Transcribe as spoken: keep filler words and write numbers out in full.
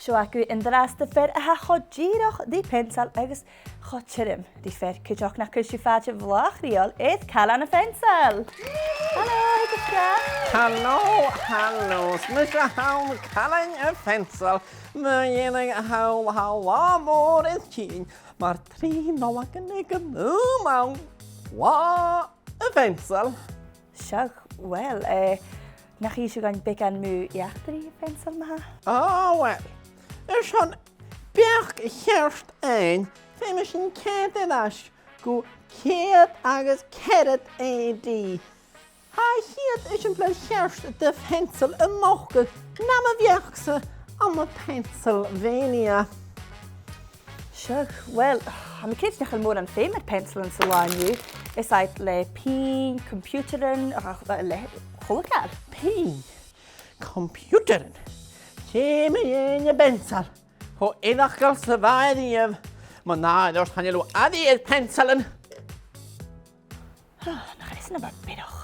Seo agaibh an-dràsta fear a tha cho dìreach ri peansail agus cho tioram ri fear cuideachd nach cuir sibh fàilte bhlàth riutha, is Cailean a' Pheansail. Halò, agus sia. Halò, halò, 's mise a th' ann, Cailean a' Pheansail. Mu dheidhinn a tha, tha latha mòr air tighinn, mar trì Nollagan aig an aon àm. Latha a' Pheansail. Seadh, uill, eh, nach innis thu dhuinn beagan mu eachdraidh a' pheansail, ma-thà? Ah, uill, airson beachd cheart fhaighinn, feumaidh sinn coimhead air ais gu ceud agus ceathrad A D. Tha a' chiad eisimpleir cheart de pheansail a' nochdadh nam bheachd-sa ann am Pennsylvania. Seadh, uill, tha mi a' creidsinn nach eil mòran feum air peansailean san là an-diugh. Is iad le pinn, computaran, ach, le, le a h-uile càil. Pinn? Computaran? Dè mu dheidhinn a' pheansail? Cho iongantach 's a bha e riamh. Mar a thuirt, chan eil airidh air peansailean. Ah, nach esan a bha biorach.